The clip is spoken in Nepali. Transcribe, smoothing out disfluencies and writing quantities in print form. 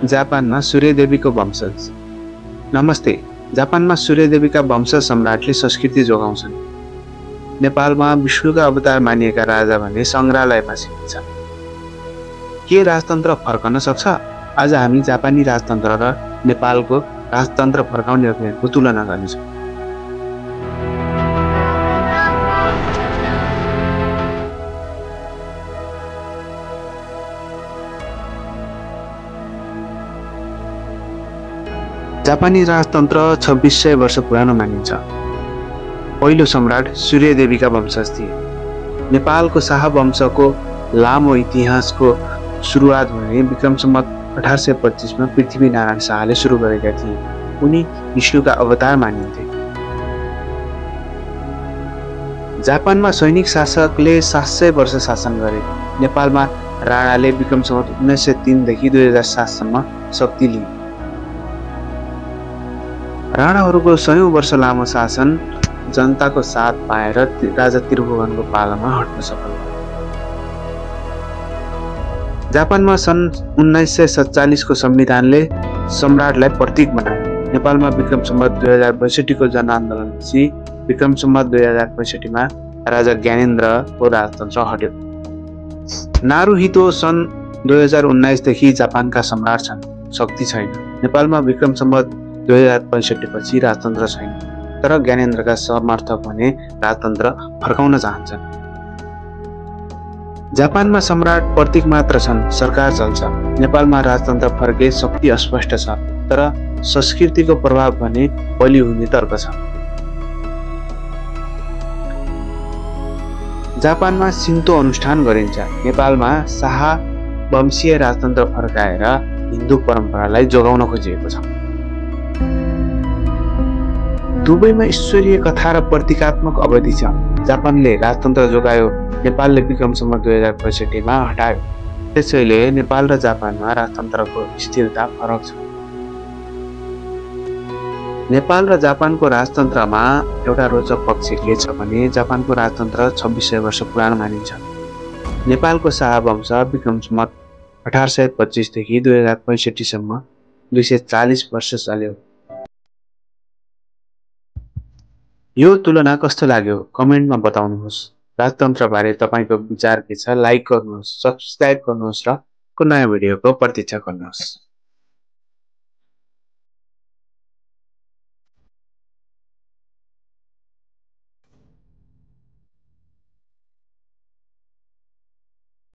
जापानमा सूर्यदेवीको वंशज। नमस्ते। जापानमा सूर्यदेवीका वंशज सम्राटले संस्कृति जोगाउँछन्। नेपालमा विष्णुका अवतार मानिएका राजा भने सङ्ग्रहालयमा सीमित छ। के राजतन्त्र फर्कन सक्छ? आज हामी जापानी राजतन्त्र र नेपालको राजतन्त्र फर्काउने अभियानको तुलना गर्नेछौँ। जापानी राजतन्त्र 2600 वर्ष पुरानो मानिन्छ। पहिलो सम्राट सूर्यदेवीका वंशज थिए। नेपालको शाह वंशको लामो इतिहासको सुरुवात भने विक्रम सम्वत 1825 मा पृथ्वीनारायण शाहले सुरु गरेका थिए। उनी विष्णुका अवतार मानिन्थे। जापानमा सैनिक शासकले 700 वर्ष शासन गरे। नेपालमा राणाले विक्रम सम्वत 1903 देखि 2007 सम्म शक्ति लिए। राणाहरूको 100 वर्ष लामो शासन जनताको साथ पाएर राजा त्रिभुवनको पालामा हट्न सफल भयो। जापानमा सन् 1947 को संविधानले सम्राटलाई प्रतीक बनायो। नेपालमा विक्रम सम्वत 2062 को जनआन्दोलनपछि विक्रम सम्वत 2065 मा राजा ज्ञानेन्द्रको राजतन्त्र हट्यो। नारुहितो सन् 2019 देखि जापानका सम्राट छन्। शक्ति छैन। नेपालमा विक्रम सम्वत 2065 पछि राजतन्त्र छैन, तर ज्ञानेन्द्रका समर्थक भने राजतन्त्र फर्काउन चाहन्छन्। जापानमा सम्राट प्रतीक मात्र छन्, सरकार चल्छ। नेपालमा राजतन्त्र फर्के शक्ति अस्पष्ट छ, तर संस्कृतिको प्रभाव भने बलि हुने तर्क छ। जापानमा शिन्तो अनुष्ठान गरिन्छ। नेपालमा शाह वंशीय राजतन्त्र फर्काएर हिन्दू परम्परालाई जोगाउन खोजिएको छ। दुवैमा ईश्वरीय कथा र प्रतीकात्मक अवधि छ। जापानले राजतन्त्र जोगायो, नेपालले विक्रम सम्वत 2065 मा हटायो। त्यसैले नेपाल र जापानमा राजतन्त्रको स्थिरता फरक छ। नेपाल र जापानको राजतन्त्रमा एउटा रोचक पक्ष के छ भने जापानको राजतन्त्र 2600 वर्ष पुरानो मानिन्छ। नेपालको शाह वंश विक्रम सम्वत 1825 देखि 2065 सम्म 240 वर्ष चल्यो। यो तुलना कस्तो लाग्यो कमेन्टमा बताउनुहोस्। राजतन्त्र बारे तपाईको विचार के छ? लाइक गर्नुहोस्, सब्स्क्राइब गर्नुहोस् र नयाँ भिडियोको प्रतीक्षा गर्नुहोस्।